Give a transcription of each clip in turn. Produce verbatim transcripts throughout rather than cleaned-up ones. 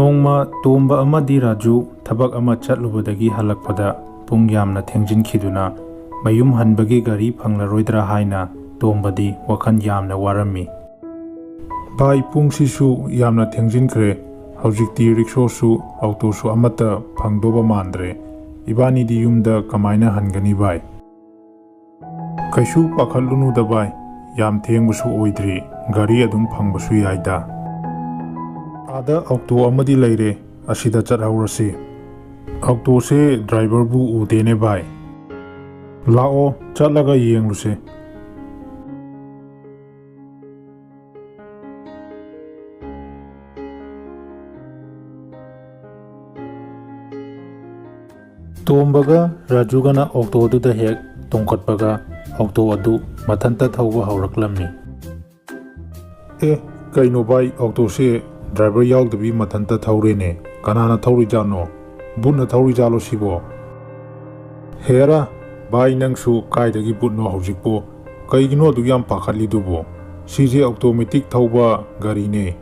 ꯅꯣꯡꯃ ꯇꯣꯝꯕ ꯑꯃꯗꯤ ꯔꯥꯖꯨ ꯊꯕꯛ ꯑꯃ ꯆꯠꯂꯨꯕꯗꯒꯤ ꯍꯜꯂꯛꯄꯗ ꯄꯨꯡ ꯌꯥꯝꯅ ꯊꯦꯡꯖꯤꯟꯈꯤꯗꯨꯅ ꯃꯌꯨꯝ ꯍꯟꯕꯒꯤ ꯒꯥꯔꯤ ꯐꯪꯂꯔꯣꯏꯗ꯭ꯔꯥ ꯍꯥꯏꯅ ꯇꯣꯝꯕꯗꯤ ꯋꯥꯈꯜ ꯌꯥꯝꯅ ꯋꯥꯔꯝꯃꯤ꯫ "ꯚꯥꯏ, ꯄꯨꯡꯁꯤꯁꯨ ꯌꯥꯝꯅ ꯊꯦꯡꯖꯤꯟꯈ꯭ꯔꯦ꯫ ꯍꯧꯖꯤꯛꯇꯤ ꯔꯤꯛꯁꯣꯁꯨ ꯑꯣꯇꯣꯁꯨ ꯑꯃꯠꯇ ꯐꯪꯗꯧꯕ ꯃꯥꯟꯗ꯭ꯔꯦ꯫ ꯏꯕꯥꯅꯤꯗꯤ ꯌꯨꯝꯗ ꯀꯃꯥꯏꯅ ꯍꯟꯒꯅꯤ ꯚꯥꯏ?" "ꯀꯩꯁꯨ ꯄꯥꯈꯠꯂꯨꯅꯨꯗ ꯚꯥꯏ, ꯌꯥꯝ ꯊꯦꯡꯕꯁꯨ ꯑꯣꯏꯗ꯭ꯔꯤ, ꯒꯥꯔꯤ ꯑꯗꯨꯝ ꯐꯪꯕꯁꯨ ꯌꯥꯏꯗ꯫ ꯑꯥꯗ ꯑꯣꯇꯣ ꯑꯃꯗꯤ ꯂꯩꯔꯦ, ꯑꯁꯤꯗ ꯆꯠꯍꯧꯔꯁꯤ꯫ ꯑꯣꯇꯣꯁꯦ ꯗ꯭ꯔꯥꯏꯚꯔꯕꯨ ꯎꯗꯦꯅꯦ ꯚꯥꯏ꯫ ꯂꯥꯛꯑꯣ, ꯆꯠꯂꯒ ꯌꯦꯡꯂꯨꯁꯦ꯫" ꯇꯣꯝꯕꯒ ꯔꯥꯖꯨꯒꯅ ꯑꯣꯇꯣꯗꯨꯗ ꯍꯦꯛ ꯇꯣꯡꯈꯠꯄꯒ ꯑꯣꯇꯣ ꯑꯗꯨ ꯃꯊꯟꯇ ꯊꯧꯕ ꯍꯧꯔꯛꯂꯝꯃꯤ꯫ "ꯑꯦ, ꯀꯩꯅꯣ ꯚꯥꯏ, ꯑꯣꯇꯣꯁꯦ ꯗ꯭ꯔꯥꯏꯚꯔ ꯌꯥꯎꯗꯕꯤ ꯃꯊꯟꯇ ꯊꯧꯔꯦꯅꯦ꯫ ꯀꯅꯥꯅ ꯊꯧꯔꯤꯖꯥꯠꯅꯣ? ꯕꯨꯠꯅ ꯊꯧꯔꯤꯖꯥꯠꯂꯣ ꯁꯤꯕꯣ?" "ꯍꯦꯔꯥ, ꯚꯥꯏ, ꯅꯪꯁꯨ ꯀꯥꯏꯗꯒꯤ ꯕꯨꯠꯅꯣ ꯍꯧꯖꯤꯛꯄꯨ? ꯀꯩꯒꯤꯅꯣ ꯑꯗꯨꯛ ꯌꯥꯝ ꯄꯥꯈꯠꯂꯤꯗꯨꯕꯣ? ꯁꯤꯁꯦ ꯑꯣꯇꯣꯃꯦꯇꯤꯛ ꯊꯧꯕ ꯒꯥꯔꯤꯅꯦ,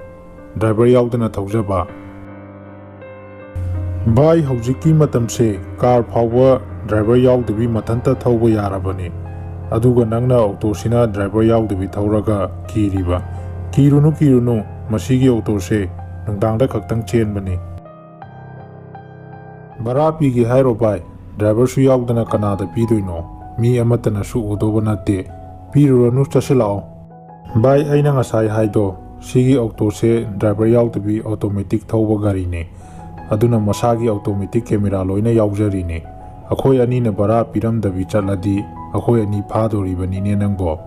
ꯗ꯭ꯔꯥꯏꯚꯔ ꯌꯥꯎꯗꯅ ꯊꯧꯖꯕ꯫ ꯚꯥꯏ, ꯍꯧꯖꯤꯛꯀꯤ ꯃꯇꯝꯁꯦ ꯀꯥꯔ ꯐꯥꯎꯕ ꯗ꯭ꯔꯥꯏꯚꯔ ꯌꯥꯎꯗꯕꯤ ꯃꯊꯟꯇ ꯊꯧꯕ ꯌꯥꯔꯕꯅꯤ꯫ ꯑꯗꯨꯒ ꯅꯪꯅ ꯑꯣꯇꯣꯁꯤꯅ ꯗ꯭ꯔꯥꯏꯚꯔ ꯌꯥꯎꯗꯕꯤ ꯊꯧꯔꯒ ꯀꯤꯔꯤꯕ꯫ ꯀꯤꯔꯨꯅꯨ, ꯀꯤꯔꯨꯅꯨ, ꯃꯁꯤꯒꯤ ꯑꯣꯇꯣꯁꯦ ꯅꯨꯡꯗꯥꯡꯗ ꯈꯛꯇꯪ ꯆꯦꯟꯕꯅꯤ꯫" "ꯚꯔꯥ ꯄꯤꯒꯦ ꯍꯥꯏꯔꯣ ꯚꯥꯏ? ꯗ꯭ꯔꯥꯏꯚꯔꯁꯨ ꯌꯥꯎꯗꯅ ꯀꯅꯥꯗ ꯄꯤꯗꯣꯏꯅꯣ? ꯃꯤ ꯑꯃꯠꯇꯅꯁꯨ ꯎꯗꯧꯕ ꯅꯠꯇꯦ꯫ ꯄꯤꯔꯨꯔꯅꯨ, ꯆꯠꯁꯤꯜꯂꯛꯑꯣ꯫" "ꯚꯥꯏ, ꯑꯩꯅ ꯉꯁꯥꯏ ꯍꯥꯏꯗꯣ, ꯁꯤꯒꯤ ꯑꯣꯇꯣꯁꯦ ꯗ꯭ꯔꯥꯏꯚꯔ ꯌꯥꯎꯗꯕꯤ ꯑꯣꯇꯣꯃꯦꯇꯤꯛ ꯊꯧꯕ ꯒꯥꯔꯤꯅꯦ꯫ ꯑꯗꯨꯅ ꯃꯁꯥꯒꯤ ꯑꯣꯇꯣꯃꯦꯇꯤꯛ ꯀꯦꯃꯦꯔꯥ ꯂꯣꯏꯅ ꯌꯥꯎꯖꯔꯤꯅꯦ꯫ ꯑꯩꯈꯣꯏ ꯑꯅꯤꯅ ꯚꯔꯥ ꯄꯤꯔꯝꯗꯕꯤ ꯆꯠꯂꯗꯤ ꯑꯩꯈꯣꯏ ꯑꯅꯤ ꯐꯥꯗꯣꯔꯤꯕꯅꯤꯅꯦ ꯅꯪꯕꯣ꯫"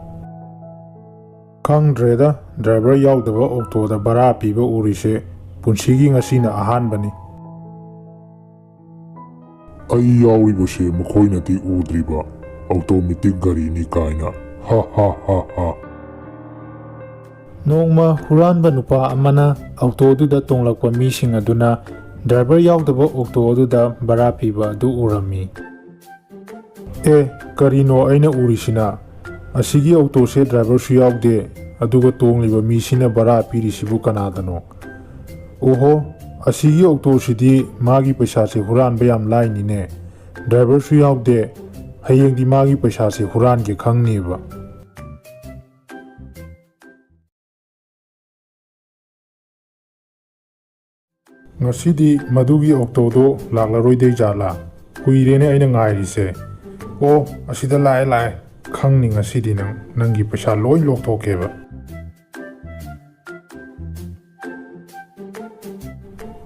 "ꯈꯪꯗ꯭ꯔꯦꯗ, ꯗ꯭ꯔꯥꯏꯚꯔ ꯌꯥꯎꯗꯕ ꯑꯣꯇꯣꯗ ꯚꯔꯥ ꯄꯤꯕ ꯎꯔꯤꯁꯦ ꯄꯨꯟꯁꯤꯒꯤ ꯉꯁꯤꯅ ꯑꯍꯥꯟꯕꯅꯤ꯫" "ꯑꯩ ꯌꯥꯎꯔꯤꯕꯁꯦ ꯃꯈꯣꯏꯅꯗꯤ ꯎꯗ꯭ꯔꯤꯕ, ꯑꯣꯇꯣꯃꯦꯇꯤꯛ ꯒꯥꯔꯤꯅꯤ ꯀꯥꯏꯅ꯫ ꯍꯥ, ꯍꯥ, ꯍꯥ, ꯍꯥ꯫" ꯅꯣꯡꯃ ꯍꯨꯔꯥꯟꯕ ꯅꯨꯄꯥ ꯑꯃꯅ ꯑꯣꯇꯣꯗꯨꯗ ꯇꯣꯡꯂꯛꯄ ꯃꯤꯁꯤꯡ ꯑꯗꯨꯅ ꯗ꯭ꯔꯥꯏꯚꯔ ꯌꯥꯎꯗꯕ ꯑꯣꯇꯣ ꯑꯗꯨꯗ ꯚꯔꯥ ꯄꯤꯕ ꯑꯗꯨ ꯎꯔꯝꯃꯤ꯫ "ꯑꯦ, ꯀꯔꯤꯅꯣ ꯑꯩꯅ ꯎꯔꯤꯁꯤꯅ? ꯑꯁꯤꯒꯤ ꯑꯣꯇꯣꯁꯦ ꯗ꯭ꯔꯥꯏꯚꯔꯁꯨ ꯌꯥꯎꯗꯦ, ꯑꯗꯨꯒ ꯇꯣꯡꯂꯤꯕ ꯃꯤꯁꯤꯅ ꯚꯔꯥ ꯄꯤꯔꯤꯁꯤꯕꯨ ꯀꯅꯥꯗꯅꯣ? ꯑꯣꯍꯣ, ꯑꯁꯤꯒꯤ ꯑꯣꯛꯇꯣꯁꯤꯗꯤ ꯃꯥꯒꯤ ꯄꯩꯁꯥꯁꯦ ꯍꯨꯔꯥꯟꯕ ꯌꯥꯝ ꯂꯥꯏꯅꯤꯅꯦ꯫ ꯗ꯭ꯔꯥꯏꯚꯔꯁꯨ ꯌꯥꯎꯗꯦ꯫ ꯍꯌꯦꯡꯗꯤ ꯃꯥꯒꯤ ꯄꯩꯁꯥꯁꯦ ꯍꯨꯔꯥꯟꯒꯦ ꯈꯪꯅꯦꯕ꯫ ꯉꯁꯤꯗꯤ ꯃꯗꯨꯒꯤ ꯑꯣꯛꯇꯣꯗꯣ ꯂꯥꯛꯂꯔꯣꯏꯗꯩ ꯖꯥꯠꯂꯥ? ꯀꯨꯏꯔꯦꯅꯦ ꯑꯩꯅ ꯉꯥꯏꯔꯤꯁꯦ꯫ ꯑꯣ, ꯑꯁꯤꯗ ꯂꯥꯛꯑꯦ, ꯂꯥꯛꯑꯦ꯫ ꯈꯪꯅꯤ ꯉꯁꯤꯗꯤ ꯅꯪ, ꯅꯪꯒꯤ ꯄꯩꯁꯥ ꯂꯣꯏ ꯂꯧꯊꯣꯛꯀꯦꯕ꯫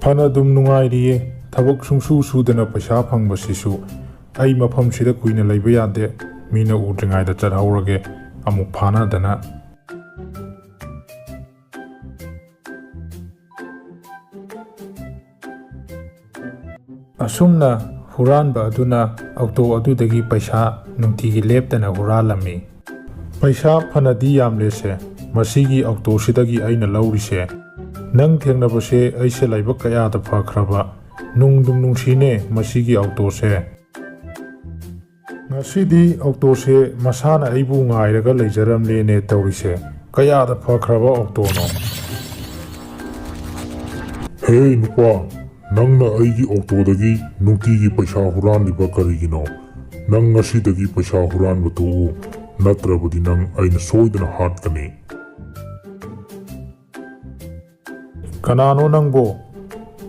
ꯐꯅ ꯑꯗꯨꯝ ꯅꯨꯡꯉꯥꯏꯔꯤꯌꯦ꯫ ꯊꯕꯛ ꯁꯨꯡꯁꯨ ꯁꯨꯗꯅ ꯄꯩꯁꯥ ꯐꯪꯕꯁꯤꯁꯨ꯫ ꯑꯩ ꯃꯐꯝꯁꯤꯗ ꯀꯨꯏꯅ ꯂꯩꯕ ꯌꯥꯗꯦ꯫ ꯃꯤꯅ ꯎꯗ꯭ꯔꯤꯉꯩꯗ ꯆꯠꯍꯧꯔꯒꯦ꯫ ꯑꯃꯨꯛ ꯐꯥꯅꯗꯅ꯫ ꯑꯁꯨꯝꯅ ꯍꯨꯔꯥꯟꯕ ꯑꯗꯨꯅ ꯑꯣꯛꯇꯣ ꯑꯗꯨꯗꯒꯤ ꯄꯩꯁꯥ ꯅꯨꯡꯇꯤꯒꯤ ꯂꯦꯞꯇꯅ ꯍꯨꯔꯥꯜꯂꯝꯃꯤ꯫ ꯄꯩꯁꯥ ꯐꯅꯗꯤ ꯌꯥꯝꯂꯦꯁꯦ, ꯃꯁꯤꯒꯤ ꯑꯣꯛꯇꯣꯁꯤꯗꯒꯤ ꯑꯩꯅ ꯂꯧꯔꯤꯁꯦ꯫ ꯅꯪ ꯊꯦꯡꯅꯕꯁꯦ ꯑꯩꯁꯦ ꯂꯥꯏꯕꯛ ꯀꯌꯥꯗ ꯐꯈ꯭ꯔꯕ꯫ ꯅꯨꯡꯗꯨꯝ ꯅꯨꯡꯁꯤꯅꯦ ꯃꯁꯤꯒꯤ ꯑꯣꯛꯇꯣꯁꯦ꯫ ꯉꯁꯤꯗꯤ ꯑꯣꯛꯇꯣꯁꯦ ꯃꯁꯥꯅ ꯑꯩꯕꯨ ꯉꯥꯏꯔꯒ ꯂꯩꯖꯔꯝꯂꯦꯅꯦ ꯇꯧꯔꯤꯁꯦ꯫ ꯀꯌꯥꯗ ꯐꯈ꯭ꯔꯕ ꯑꯣꯛꯇꯣꯅꯣ? ꯍꯦ ꯅꯨꯄꯥ, ꯅꯪꯅ ꯑꯩꯒꯤ ꯑꯣꯛꯇꯣꯗꯒꯤ ꯅꯨꯡꯇꯤꯒꯤ ꯄꯩꯁꯥ ꯍꯨꯔꯥꯟꯂꯤꯕ ꯀꯔꯤꯒꯤꯅꯣ? ꯅꯪ ꯉꯁꯤꯗꯒꯤ ꯄꯩꯁꯥ ꯍꯨꯔꯥꯟꯕ ꯇꯣꯛꯎ, ꯅꯠꯇ꯭ꯔꯕꯗꯤ ꯅꯪ ꯑꯩꯅ ꯁꯣꯏꯗꯅ ꯍꯥꯠꯀꯅꯤ꯫ ꯀꯅꯥꯅꯣ ꯅꯪꯕꯣ?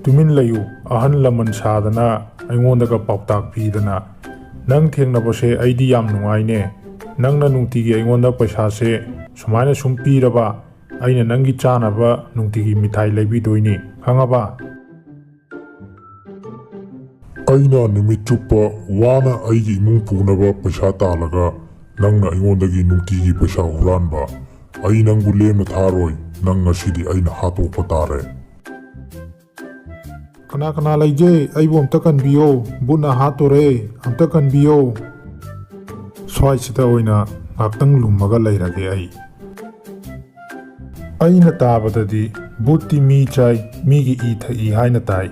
ꯇꯨꯃꯤꯟ ꯂꯩꯌꯨ꯫ ꯑꯍꯜ ꯂꯃꯟ ꯁꯥꯗꯅ ꯑꯩꯉꯣꯟꯗꯒ ꯄꯥꯎꯇꯥꯛ ꯄꯤꯗꯅ꯫ ꯅꯪ ꯊꯦꯡꯅꯕꯁꯦ ꯑꯩꯗꯤ ꯌꯥꯝ ꯅꯨꯡꯉꯥꯏꯅꯦ꯫ ꯅꯪꯅ ꯅꯨꯡꯇꯤꯒꯤ ꯑꯩꯉꯣꯟꯗ ꯄꯩꯁꯥꯁꯦ ꯁꯨꯃꯥꯏꯅ ꯁꯨꯝ ꯄꯤꯔꯕ, ꯑꯩꯅ ꯅꯪꯒꯤ ꯆꯥꯅꯕ ꯅꯨꯡꯇꯤꯒꯤ ꯃꯤꯊꯥꯏ ꯂꯩꯕꯤꯗꯣꯏꯅꯤ, ꯈꯪꯉꯕ? ꯑꯩꯅ ꯅꯨꯃꯤꯠ ꯆꯨꯞꯄ ꯋꯥꯅ ꯑꯩꯒꯤ ꯏꯃꯨꯡ ꯄꯨꯅꯕ ꯄꯩꯁꯥ ꯇꯥꯜꯂꯒ, ꯅꯪꯅ ꯑꯩꯉꯣꯟꯗꯒꯤ ꯅꯨꯡꯇꯤꯒꯤ ꯄꯩꯁꯥ ꯍꯨꯔꯥꯟꯕ꯫ ꯑꯩ ꯅꯪꯕꯨ ꯂꯦꯝꯅ ꯊꯥꯔꯣꯏ꯫ ꯅꯪ ꯉꯁꯤꯗꯤ ꯑꯩꯅ ꯍꯥꯠꯇꯣꯛꯄ ꯇꯥꯔꯦ꯫ ꯀꯅꯥ ꯀꯅꯥ ꯂꯩꯒꯦ? ꯑꯩꯕꯨ ꯑꯝꯇ ꯀꯟꯕꯤꯌꯣ꯫ ꯕꯨꯠꯅ ꯍꯥꯠꯇꯣꯔꯦ꯫ ꯑꯝꯇ ꯀꯟꯕꯤꯌꯣ꯫ ꯁ꯭ꯋꯥꯏꯁꯤꯗ ꯑꯣꯏꯅ ꯉꯥꯛꯇꯪ ꯂꯨꯝꯃꯒ ꯂꯩꯔꯒꯦ ꯑꯩ꯫ ꯑꯩꯅ ꯇꯥꯕꯗꯗꯤ ꯕꯨꯠꯇꯤ ꯃꯤ ꯆꯥꯏ, ꯃꯤꯒꯤ ꯏ ꯊꯛꯏ ꯍꯥꯏꯅ ꯇꯥꯏ꯫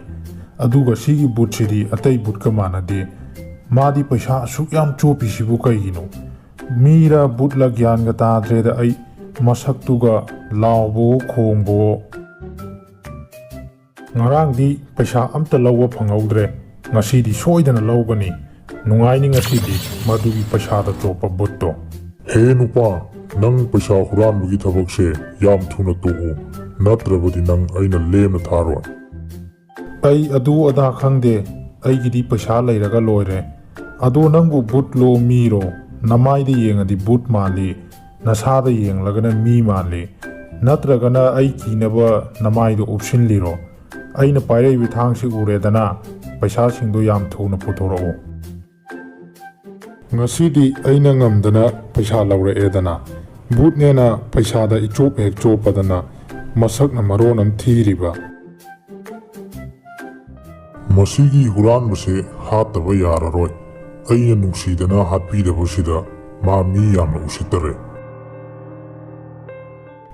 ꯑꯗꯨꯒ ꯁꯤꯒꯤ ꯕꯨꯠꯁꯤꯗꯤ ꯑꯇꯩ ꯕꯨꯠꯀ ꯃꯥꯟꯅꯗꯦ꯫ ꯃꯥꯗꯤ ꯄꯩꯁꯥ ꯑꯁꯨꯛ ꯌꯥꯝ ꯆꯣꯞꯄꯤꯁꯤꯕꯨ ꯀꯩꯒꯤꯅꯣ? ꯃꯤꯔ ꯕꯨꯠꯂ ꯒ꯭ꯌꯥꯟꯒ ꯇꯥꯗ꯭ꯔꯦꯗ ꯑꯩ꯫ ꯃꯁꯛꯇꯨꯒ ꯂꯥꯎꯕꯋꯣ ꯈꯣꯡꯕꯋꯣ꯫ "ꯉꯔꯥꯡꯗꯤ ꯄꯩꯁꯥ ꯑꯝꯇ ꯂꯧꯕ ꯐꯪꯍꯧꯗ꯭ꯔꯦ, ꯉꯁꯤꯗꯤ ꯁꯣꯏꯗꯅ ꯂꯧꯒꯅꯤ꯫ ꯅꯨꯡꯉꯥꯏꯅꯤ ꯉꯁꯤꯗꯤ ꯃꯗꯨꯒꯤ ꯄꯩꯁꯥꯗ ꯆꯣꯞꯄ ꯕꯨꯠꯇꯣ"꯫ "ꯍꯦ ꯅꯨꯄꯥ, ꯅꯪ ꯄꯩꯁꯥ ꯍꯨꯔꯥꯟꯕꯒꯤ ꯊꯕꯛꯁꯦ ꯌꯥꯝ ꯊꯨꯅ ꯇꯣꯛꯎ, ꯅꯠꯇ꯭ꯔꯕꯗꯤ ꯅꯪ ꯑꯩꯅ ꯂꯦꯝꯅ ꯊꯥꯔꯣꯏ"꯫ "ꯑꯩ ꯑꯗꯨ ꯑꯗꯥ ꯈꯪꯗꯦ, ꯑꯩꯒꯤꯗꯤ ꯄꯩꯁꯥ ꯂꯩꯔꯒ ꯂꯣꯏꯔꯦ꯫ ꯑꯗꯣ ꯅꯪꯕꯨ ꯕꯨꯠꯂꯣ ꯃꯤꯔꯣ? ꯅꯃꯥꯏꯗ ꯌꯦꯡꯉꯗꯤ ꯕꯨꯠ ꯃꯥꯜꯂꯤ, ꯅꯁꯥꯗ ꯌꯦꯡꯂꯒꯅ ꯃꯤ ꯃꯥꯜꯂꯤ꯫ ꯅꯠꯇ꯭ꯔꯒꯅ ꯑꯩ ꯀꯤꯅꯕ ꯅꯃꯥꯏꯗꯣ ꯎꯞꯁꯤꯜꯂꯤꯔꯣ? ꯑꯩꯅ ꯄꯥꯏꯔꯛꯏꯕ ꯊꯥꯡꯁꯤ ꯎꯔꯦꯗꯅ, ꯄꯩꯁꯥꯁꯤꯡꯗꯣ ꯌꯥꯝ ꯊꯨꯅ ꯄꯨꯊꯣꯔꯛꯎ"꯫ "ꯉꯁꯤꯗꯤ ꯑꯩꯅ ꯉꯝꯗꯅ ꯄꯩꯁꯥ ꯂꯧꯔꯛꯑꯦꯗꯅ"꯫ ꯕꯨꯠꯅꯦꯅ ꯄꯩꯁꯥꯗ ꯏꯆꯣꯞ ꯍꯦꯛ ꯆꯣꯞꯄꯗꯅ, ꯃꯁꯛꯅ ꯃꯔꯣꯟ ꯑꯃ ꯊꯤꯔꯤꯕ꯫ "ꯃꯁꯤꯒꯤ ꯍꯨꯔꯥꯟꯕꯁꯦ ꯍꯥꯠꯇꯕ ꯌꯥꯔꯔꯣꯏ꯫ ꯑꯩꯅ ꯅꯨꯡꯁꯤꯗꯅ ꯍꯥꯠꯄꯤꯗꯕꯁꯤꯗ ꯃꯥ ꯃꯤ ꯌꯥꯝꯅ ꯎꯁꯤꯠꯇꯔꯦ"꯫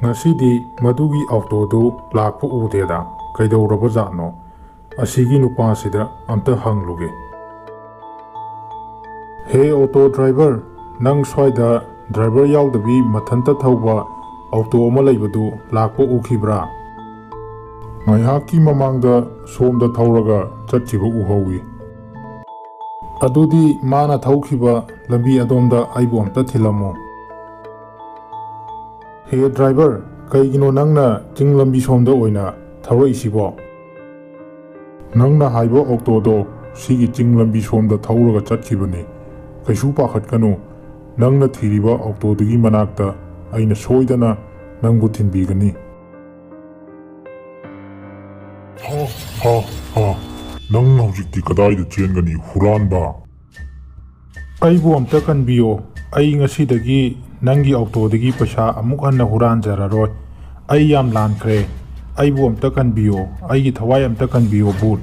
"ꯉꯁꯤꯗꯤ ꯃꯗꯨꯒꯤ ꯑꯣꯇꯣꯗꯨ ꯂꯥꯛꯄ ꯎꯗꯦꯗ, ꯀꯩꯗꯧꯔꯕꯖꯥꯠꯅꯣ? ꯑꯁꯤꯒꯤ ꯅꯨꯄꯥꯁꯤꯗ ꯑꯝꯇ ꯍꯪꯂꯨꯒꯦ"꯫ "ꯍꯦ ꯑꯣꯇꯣ ꯗ꯭ꯔꯥꯏꯚꯔ, ꯅꯪ ꯁ꯭ꯋꯥꯏꯗ ꯗ꯭ꯔꯥꯏꯚꯔ ꯌꯥꯎꯗꯕꯤ ꯃꯊꯟꯇ ꯊꯧꯕ ꯑꯣꯇꯣ ꯑꯃ ꯂꯩꯕꯗꯨ ꯂꯥꯛꯄ ꯎꯈꯤꯕ꯭ꯔꯥ?" "ꯉꯥꯏꯍꯥꯛꯀꯤ ꯃꯃꯥꯡꯗ ꯁꯣꯝꯗ ꯊꯧꯔꯒ ꯆꯠꯈꯤꯕ ꯎꯍꯧꯏ"꯫ "ꯑꯗꯨꯗꯤ ꯃꯥꯅ ꯊꯧꯈꯤꯕ ꯂꯝꯕꯤ ꯑꯗꯣꯝꯗ ꯑꯩꯕꯨ ꯑꯝꯇ ꯊꯤꯜꯂꯝꯃꯨ"꯫ "ꯍꯦ ꯗ꯭ꯔꯥꯏꯚꯔ, ꯀꯩꯒꯤꯅꯣ ꯅꯪꯅ ꯆꯤꯡ ꯂꯝꯕꯤ ꯁꯣꯝꯗ ꯑꯣꯏꯅ ꯊꯧꯔꯛꯏꯁꯤꯕꯣ?" "ꯅꯪꯅ ꯍꯥꯏꯕ ꯑꯣꯛꯇꯣꯗꯣ ꯁꯤꯒꯤ ꯆꯤꯡ ꯂꯝꯕꯤ ꯁꯣꯝꯗ ꯊꯧꯔꯒ ꯆꯠꯈꯤꯕꯅꯤ꯫ ꯀꯩꯁꯨ ꯄꯥꯈꯠꯀꯅꯨ, ꯅꯪꯅ ꯊꯤꯔꯤꯕ ꯑꯣꯛꯇꯣꯗꯨꯒꯤ ꯃꯅꯥꯛꯇ ꯑꯩꯅ ꯁꯣꯏꯗꯅ ꯅꯪꯕꯨ ꯊꯤꯟꯕꯤꯒꯅꯤ"꯫ "ꯍꯥ, ꯍꯥ, ꯍꯥ, ꯅꯪ ꯍꯧꯖꯤꯛꯇꯤ ꯀꯗꯥꯏꯗ ꯆꯦꯟꯒꯅꯤ, ꯍꯨꯔꯥꯟꯕ?" "ꯑꯩꯕꯨ ꯑꯝꯇ ꯀꯟꯕꯤꯌꯣ꯫ ꯑꯩ ꯉꯁꯤꯗꯒꯤ ꯅꯪꯒꯤ ꯑꯣꯛꯇꯣꯗꯒꯤ ꯄꯩꯁꯥ ꯑꯃꯨꯛ ꯍꯟꯅ ꯍꯨꯔꯥꯟꯖꯔꯔꯣꯏ꯫ ꯑꯩ ꯌꯥꯝ ꯂꯥꯟꯈ꯭ꯔꯦ꯫ ꯑꯩꯕꯨ ꯑꯝꯇ ꯀꯟꯕꯤꯌꯣ꯫ ꯑꯩꯒꯤ ꯊꯋꯥꯏ ꯑꯝꯇ ꯀꯟꯕꯤꯌꯣ, ꯕꯨꯠ"꯫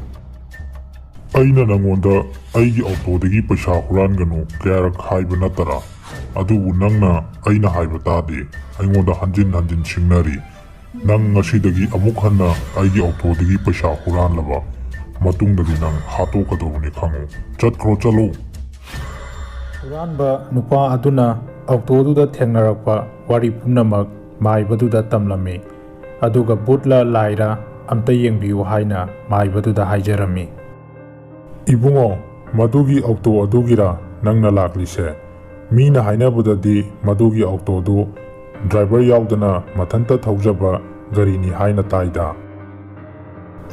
"ꯑꯩꯅ ꯅꯪꯉꯣꯟꯗ ꯑꯩꯒꯤ ꯑꯣꯛꯇꯣꯗꯒꯤ ꯄꯩꯁꯥ ꯍꯨꯔꯥꯟꯒꯅꯨ ꯀꯌꯥꯔꯛ ꯍꯥꯏꯕ ꯅꯠꯇꯔꯥ? ꯑꯗꯨꯕꯨ ꯅꯪꯅ ꯑꯩꯅ ꯍꯥꯏꯕ ꯇꯥꯗꯦ꯫ ꯑꯩꯉꯣꯟꯗ ꯍꯟꯖꯤꯟ ꯍꯟꯖꯤꯟ ꯁꯤꯡꯅꯔꯤ꯫ ꯅꯪ ꯉꯁꯤꯗꯒꯤ ꯑꯃꯨꯛ ꯍꯟꯅ ꯑꯩꯒꯤ ꯑꯣꯛꯇꯣꯗꯒꯤ ꯄꯩꯁꯥ ꯍꯨꯔꯥꯟꯂꯕ ꯃꯇꯨꯡꯗꯗꯤ ꯅꯪ ꯍꯥꯠꯇꯣꯛꯀꯗꯧꯕꯅꯤ ꯈꯪꯉꯨ꯫ ꯆꯠꯈ꯭ꯔꯣ, ꯆꯠꯂꯨ"꯫ ꯍꯨꯔꯥꯟꯕ ꯅꯨꯄꯥ ꯑꯗꯨꯅ ꯑꯣꯛꯇꯣꯗꯨꯗ ꯊꯦꯡꯅꯔꯛꯄ ꯋꯥꯔꯤ ꯄꯨꯝꯅꯃꯛ ꯃꯥꯏꯕꯗꯨꯗ ꯇꯝꯂꯝꯃꯤ꯫ ꯑꯗꯨꯒ ꯕꯨꯠꯂ ꯂꯥꯏꯔ ꯑꯝꯇ ꯌꯦꯡꯕꯤꯌꯨ" ꯍꯥꯏꯅ ꯃꯥꯏꯕꯗꯨꯗ ꯍꯥꯏꯖꯔꯝꯃꯤ꯫ "ꯏꯕꯨꯡꯉꯣ, ꯃꯗꯨꯒꯤ ꯑꯣꯛꯇꯣ ꯑꯗꯨꯒꯤꯔ ꯅꯪꯅ ꯂꯥꯛꯂꯤꯁꯦ? ꯃꯤꯅ ꯍꯥꯏꯅꯕꯗꯗꯤ ꯃꯗꯨꯒꯤ ꯑꯣꯛꯇꯣꯗꯨ ꯗ꯭ꯔꯥꯏꯚꯔ ꯌꯥꯎꯗꯅ ꯃꯊꯟꯇ ꯊꯧꯖꯕ ꯒꯥꯔꯤꯅꯤ ꯍꯥꯏꯅ ꯇꯥꯏꯗ?"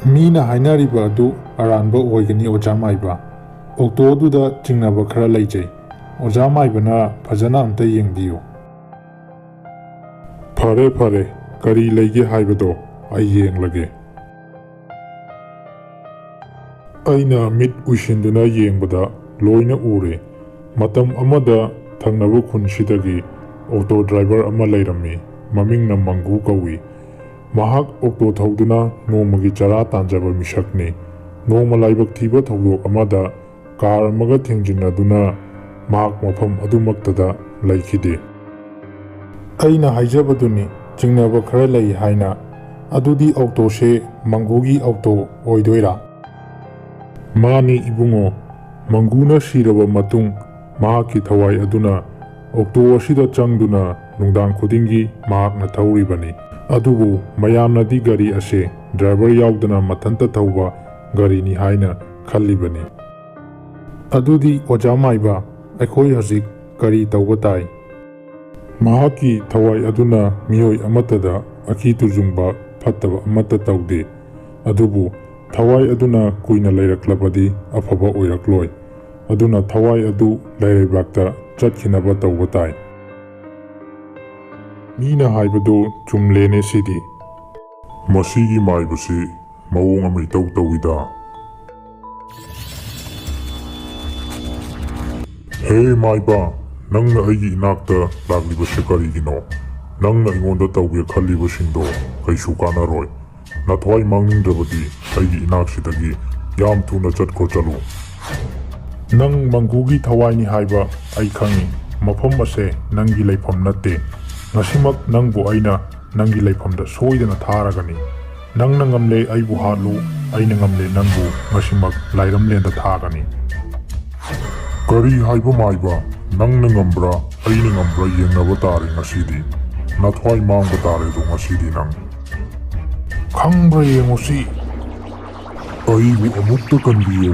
"ꯃꯤꯅ ꯍꯥꯏꯅꯔꯤꯕ ꯑꯗꯨ ꯑꯔꯥꯟꯕ ꯑꯣꯏꯒꯅꯤ, ꯑꯣꯖꯥ ꯃꯥꯏꯕ꯫ ꯑꯣꯛꯇꯣ ꯑꯗꯨꯗ ꯆꯤꯡꯅꯕ ꯈꯔ ꯂꯩꯖꯩ꯫ ꯑꯣꯖꯥ ꯃꯥꯏꯕꯅ ꯐꯖꯅ ꯑꯝꯇ ꯌꯦꯡꯕꯤꯌꯨ꯫" "ꯐꯔꯦ, ꯐꯔꯦ, ꯀꯔꯤ ꯂꯩꯒꯦ ꯍꯥꯏꯕꯗꯣ ꯑꯩ ꯌꯦꯡꯂꯒꯦ꯫" ꯑꯩꯅ ꯃꯤꯠ ꯎꯏꯁꯤꯟꯗꯨꯅ ꯌꯦꯡꯕꯗ ꯂꯣꯏꯅ ꯎꯔꯦ꯫ ꯃꯇꯝ ꯑꯃꯗ ꯊꯪꯅꯕ ꯈꯨꯟꯁꯤꯗꯒꯤ ꯑꯣꯛꯇꯣ ꯗ꯭ꯔꯥꯏꯚꯔ ꯑꯃ ꯂꯩꯔꯝꯃꯤ꯫ ꯃꯃꯤꯡꯅ ꯃꯪꯒꯨ ꯀꯧꯏ꯫ ꯃꯍꯥꯛ ꯑꯣꯛꯇꯣ ꯊꯧꯗꯨꯅ ꯅꯣꯡꯃꯒꯤ ꯆꯔꯥ ꯇꯥꯟꯖꯕ ꯃꯤꯁꯛꯅꯤ꯫ ꯅꯣꯡꯃ ꯂꯥꯏꯕꯛ ꯊꯤꯕ ꯊꯧꯗꯣꯛ ꯑꯃꯗ ꯀꯥꯔ ꯑꯃꯒ ꯊꯦꯡꯖꯤꯟꯅꯗꯨꯅ ꯃꯍꯥꯛ ꯃꯐꯝ ꯑꯗꯨꯃꯛꯇꯗ ꯂꯩꯈꯤꯗꯦ꯫ ꯑꯩꯅ ꯍꯥꯏꯖꯕꯗꯨꯅꯤ, ꯆꯤꯡꯅꯕ ꯈꯔ ꯂꯩ ꯍꯥꯏꯅ꯫ ꯑꯗꯨꯗꯤ ꯑꯣꯛꯇꯣꯁꯦ ꯃꯪꯒꯨꯒꯤ ꯑꯣꯛꯇꯣ ꯑꯣꯏꯗꯣꯏꯔꯥ? ꯃꯥꯅꯤ ꯏꯕꯨꯡꯉꯣ, ꯃꯪꯒꯨꯅ ꯁꯤꯔꯕ ꯃꯇꯨꯡ ꯃꯍꯥꯛꯀꯤ ꯊꯋꯥꯏ ꯑꯗꯨꯅ ꯑꯣꯛꯇꯣ ꯑꯁꯤꯗ ꯆꯪꯗꯨꯅ ꯅꯨꯡꯗꯥꯡ ꯈꯨꯗꯤꯡꯒꯤ ꯃꯍꯥꯛꯅ ꯊꯧꯔꯤꯕꯅꯤ꯫ ꯑꯗꯨꯕꯨ ꯃꯌꯥꯝꯅꯗꯤ ꯒꯥꯔꯤ ꯑꯁꯦ ꯗ꯭ꯔꯥꯏꯚꯔ ꯌꯥꯎꯗꯅ ꯃꯊꯟꯇ ꯊꯧꯕ ꯒꯥꯔꯤꯅꯤ ꯍꯥꯏꯅ ꯈꯜꯂꯤꯕꯅꯤ꯫ ꯑꯗꯨꯗꯤ ꯑꯣꯖꯥ ꯃꯥꯏꯕ, ꯑꯩꯈꯣꯏ ꯍꯧꯖꯤꯛ ꯀꯔꯤ ꯇꯧꯕ ꯇꯥꯏ? ꯃꯍꯥꯛꯀꯤ ꯊꯋꯥꯏ ꯑꯗꯨꯅ ꯃꯤꯑꯣꯏ ꯑꯃꯠꯇꯗ ꯑꯀꯤ ꯇꯨꯖꯨꯡꯕ ꯐꯠꯇꯕ ꯑꯃꯠꯇ ꯇꯧꯗꯦ꯫ ꯑꯗꯨꯕꯨ ꯊꯋꯥꯏ ꯑꯗꯨꯅ ꯀꯨꯏꯅ ꯂꯩꯔꯛꯂꯕꯗꯤ ꯑꯐꯕ ꯑꯣꯏꯔꯛꯂꯣꯏ꯫ ꯑꯗꯨꯅ ꯊꯋꯥꯏ ꯑꯗꯨ ꯂꯩꯔꯩꯕꯥꯛꯇ ꯆꯠꯈꯤꯅꯕ ꯇꯧꯕ ꯇꯥꯏ꯫ ꯃꯤꯅ ꯍꯥꯏꯕꯗꯨ ꯆꯨꯝꯂꯦꯅꯦ ꯁꯤꯗꯤ꯫ ꯃꯁꯤꯒꯤ ꯃꯥꯏꯕꯁꯤ ꯃꯑꯣꯡ ꯑꯃ ꯏꯇꯧ ꯇꯧꯏꯗ꯫ ꯍꯦ ꯃꯥꯏꯕ, ꯅꯪꯅ ꯑꯩꯒꯤ ꯏꯅꯥꯛꯇ ꯂꯥꯛꯂꯤꯕꯁꯤ ꯀꯔꯤꯒꯤꯅꯣ? ꯅꯪꯅ ꯑꯩꯉꯣꯟꯗ ꯇꯧꯒꯦ ꯈꯜꯂꯤꯕꯁꯤꯡꯗꯣ ꯀꯩꯁꯨ ꯀꯥꯟꯅꯔꯣꯏ꯫ ꯅꯊ꯭ꯋꯥꯏ ꯃꯥꯡꯅꯤꯡꯗ꯭ꯔꯕꯗꯤ ꯑꯩꯒꯤ ꯏꯅꯥꯛꯁꯤꯗꯒꯤ ꯌꯥꯝ ꯊꯨꯅ ꯆꯠꯈ꯭ꯔꯣ ꯆꯠꯂꯨ꯫ ꯅꯪ ꯃꯪꯒꯨꯒꯤ ꯊꯋꯥꯏꯅꯤ ꯍꯥꯏꯕ ꯑꯩ ꯈꯪꯏ꯫ ꯃꯐꯝ ꯑꯁꯦ ꯅꯪꯒꯤ ꯂꯩꯐꯝ ꯅꯠꯇꯦ꯫ ꯉꯁꯤꯃꯛ ꯅꯪꯕꯨ ꯑꯩꯅ ꯅꯪꯒꯤ ꯂꯩꯐꯝꯗ ꯁꯣꯏꯗꯅ ꯊꯥꯔꯒꯅꯤ꯫ ꯅꯪꯅ ꯉꯝꯂꯦ ꯑꯩꯕꯨ ꯍꯥꯠꯂꯨ, ꯑꯩꯅ ꯉꯝꯂꯦ ꯅꯪꯕꯨ ꯉꯁꯤꯃꯛ ꯂꯥꯏꯔꯝꯂꯦꯟꯗ ꯊꯥꯒꯅꯤ꯫ ꯀꯔꯤ ꯍꯥꯏꯕ ꯃꯥꯏꯕ? ꯅꯪꯅ ꯉꯝꯕ꯭ꯔꯥ, ꯑꯩꯅ ꯉꯝꯕ꯭ꯔꯥ ꯌꯦꯡꯅꯕ ꯇꯥꯔꯦ ꯉꯁꯤꯗꯤ꯫ ꯅꯊ꯭ꯋꯥꯏ ꯃꯥꯡꯕ ꯇꯥꯔꯦꯗꯣ ꯉꯁꯤꯗꯤ ꯅꯪ꯫ ꯈꯪꯕ꯭ꯔꯥ ꯌꯦꯡꯉꯨꯁꯤ꯫ ꯑꯩꯕꯨ ꯑꯃꯨꯛꯇ ꯀꯟꯕꯤꯌꯨ,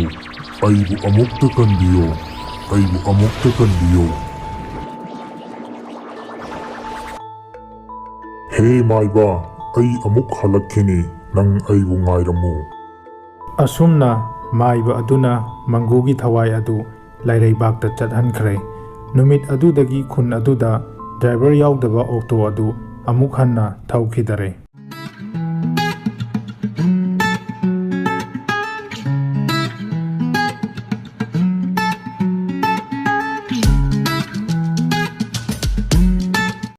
ꯑꯩꯕꯨ ꯑꯃꯨꯛꯇ ꯀꯟꯕꯤꯌꯨ, ꯑꯩꯕꯨ ꯑꯃꯨꯛꯇ ꯀꯟꯕꯤꯌꯨ꯫ ꯍꯦ ꯃꯥꯏꯕ, ꯑꯩ ꯑꯃꯨꯛ ꯍꯜꯂꯛꯈꯤꯅꯤ, ꯅꯪ ꯑꯩꯕꯨ ꯉꯥꯏꯔꯝꯃꯨ꯫ ꯑꯁꯨꯝꯅ ꯃꯥꯏꯕ ꯑꯗꯨꯅ ꯃꯪꯒꯨꯒꯤ ꯊꯋꯥꯏ ꯑꯗꯨ ꯂꯥꯏꯔꯩꯕꯥꯛꯇ ꯆꯠꯍꯟꯈ꯭ꯔꯦ꯫ ꯅꯨꯃꯤꯠ ꯑꯗꯨꯗꯒꯤ ꯈꯨꯟ ꯑꯗꯨꯗ ꯗ꯭ꯔꯥꯏꯚꯔ ꯌꯥꯎꯗꯕ ꯑꯣꯛꯇꯣ ꯑꯗꯨ ꯑꯃꯨꯛ ꯍꯟꯅ ꯊꯧꯈꯤꯗꯔꯦ꯫